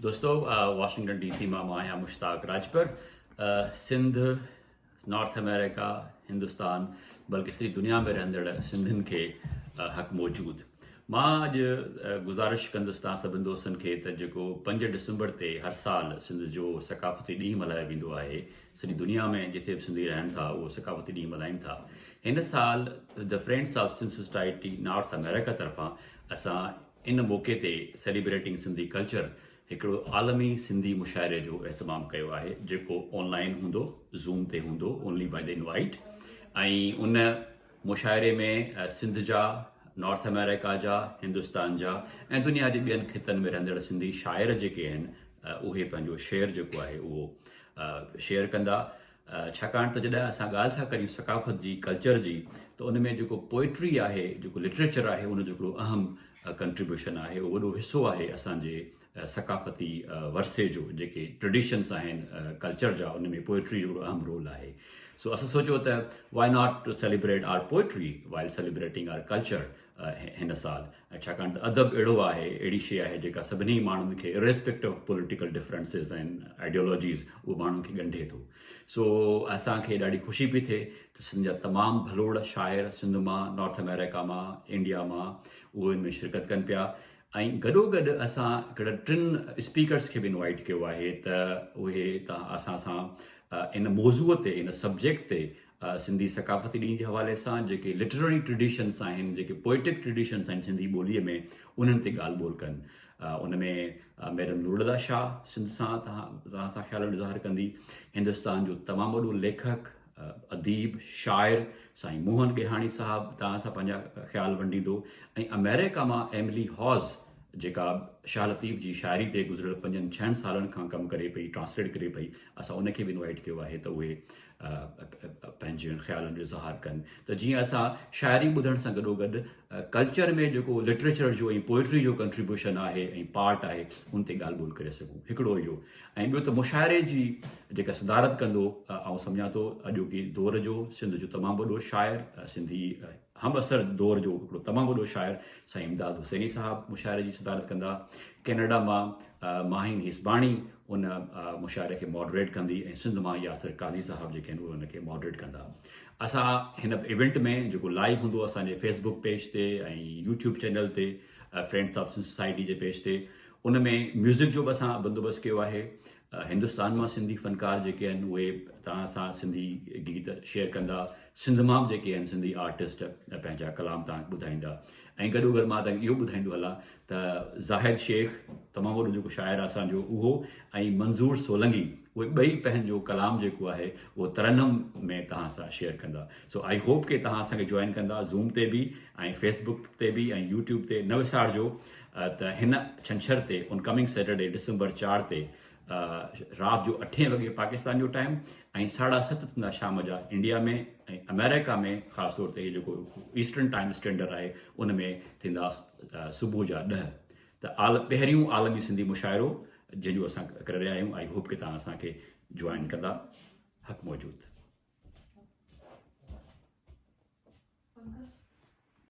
دوستو Washington D C مان مان آهيان مشتاق راڄپر. سنڌ، نارٿ آمريڪا، هندستان بلڪه سڄي دنيا ۾ رهندڙ سنڌين کي حق موجود. مان اڄ گذارش ڪندس توهان سڀن دوستن کي ته جيڪو 5 ڊسمبر تي هر سال سنڌ جو ثقافتي ڏينهن ملهايو ويندو آهي، سڄي دنيا ۾ جتي به سنڌي رهن ٿا اهو ثقافتي ڏينهن ملهائين ٿا. هن سال the friends of Sindh society north America طرفان اسان ان موقعي تي سيليبريٽنگ سنڌي ڪلچر هڪڙو عالمي سنڌي مشاعري جو اهتمام ڪيو آهي جيڪو آن لائين هوندو، زوم تي هوندو، اونلي باء the invite, ۽ ان مشاعري ۾ سنڌ جا، نارٿ آمريڪا جا، هندستان جا ۽ دنيا جي ٻين خطن ۾ رهندڙ سنڌي شاعر جيڪي آهن اهي پنهنجو شعر جيڪو آهي اهو شيئر ڪندا. ڇاڪاڻ ته جڏهن اسان ڳالهه ٿا ڪريون ثقافت جي، ڪلچر جي، ته ان ۾ جيڪو پوئٽري آهي، جيڪو لٽريچر آهي ان جو هڪڙو اهم ڪنٽريبيوشن آهي، اهو وڏو حصو آهي اسان جي ثقافتي ورثي جو، جيڪي ٽريڊيشنس آهن ڪلچر جا ان ۾ پوئٽري جو وڏو اهم رول آهي. سو اسان سوچيو ته why not to celebrate our poetry while celebrating our culture هن سال، ۽ ڇاڪاڻ ته ادب اهڙو آهي، اهڙي شيء آهي جيڪا سڀني ماڻهن کي irrespective of political differences ۽ ideologies اهو ماڻهن کي ڳنڍي ٿو. سو اسان کي ڏاڍي خوشي پئي ٿئي ته سنڌ جا تمام ڀلوڙ شاعر سنڌ مان، نارٿ آمريڪا مان، انڊيا مان اهي ان ۾ شرڪت ڪن پيا ۽ گڏوگڏ اسان هڪڙن ٽن اسپيڪرس کي به انوائيٽ ڪيو آهي ته اهي اسان سان ان موضوع تي، ان سبجيڪٽ تي سنڌي ثقافتي ڏينهن جي حوالي سان جيڪي لٽرري ٽريڊيشنس آهن، جيڪي پوئٽڪ ٽريڊيشنس آهن سنڌي ٻوليء ۾ انهن تي ڳالهه ٻولهه ڪن. ان ۾ ميڊم نورالهديٰ شاهه سنڌ سان توهان سان خيالن جو اظهار ڪندي. هندستان جو تمام وڏو ليکڪ، اديب، شاعر سائين موهن ڳيهاڻي صاحب توهان سان پنهنجا خيال ونڊيندو ۽ آمريڪا مان ايملي هاز جيڪا شاهه لطيف جي شاعري تي گذريل پنجن ڇهن سالن کان ڪم ڪري پئي، ٽرانسليٽ ڪري پئي، اسان ان کي به انوائيٽ ڪيو آهي ته اهي پنهنجن خيالن جو اظهار ڪن ته جيئن اسان شاعري ٻڌڻ سان گڏو گڏ ڪلچر ۾ جيڪو لٽريچر جو ۽ پوئٽري جو ڪنٽريبيوشن آهي ۽ پارٽ آهي ان تي ڳالهه ٻولهه ڪري سگهون. هڪڙو اهو ۽ ٻيو ته مشاعري جي جيڪا صدارت ڪندو آئون سمجهان ٿو اڄوڪي دور جو سنڌ جو تمام وڏو شاعر، سنڌي هم عصر دور جو هڪڙو تمام وڏو شاعر سائين امداد حسيني صاحب مشاعري جي صدارت ڪندا. ڪينيڊا مان ماهين هيسباڻي ان مشاعري کي ماڊريٽ ڪندي ۽ سنڌ مان ياسر قاضي صاحب جيڪي آهن اهي ان کي ماڊريٽ ڪندا. اسان هن ايونٽ ۾ جيڪو لائيو هوندو اسان جي فيس بڪ پيج تي ۽ يوٽيوب چينل تي فرينڊس آف سنڌ سوسائٽي جي پيج تي ان ۾ ميوزڪ جو به اسان بندوبست ڪيو آهي. هندستان مان سنڌي فنڪار جيڪي آهن اهي توهان سان سنڌي گيت شيئر ڪندا، سنڌ مان به جيڪي آهن سنڌي آرٽسٽ پنهنجا ڪلام توهان کي ٻڌائيندا ۽ گڏو گڏ مان توهان کي اهو ٻڌائيندو هلان ته زاهد شيخ تمام وڏو جيڪو شاعر آهي اسان جو اهو ۽ منظور سولنگي اهي ٻئي پنهنجو ڪلام جيڪو آهي اهو ترنم ۾ توهان سان شيئر ڪندا. سو I hope ڪي توهان اسان کي جوائن ڪندا زوم تي به ۽ فيس بڪ تي به ۽ يوٽيوب تي. نه وسارجو ته هن ڇنڇر تي ان ڪمنگ سيٽرڊي ڊسمبر 4 تي رات جو اٺين وڳي پاڪستان جو ٽائيم ۽ ساڍا ست ٿيندا شام جا انڊيا ۾ ۽ آمريڪا ۾ خاص طور تي جيڪو ايسٽرن ٽائيم اسٽينڊرڊ آهي ان ۾ ٿيندا صبح جا 10 ته پهريون عالمي سنڌي مشاعرو جنهن جو اسان ڪري رهيا آهيون. I hope ڪي توهان اسان کي جوائن ڪندا. حق موجود. پنڪج.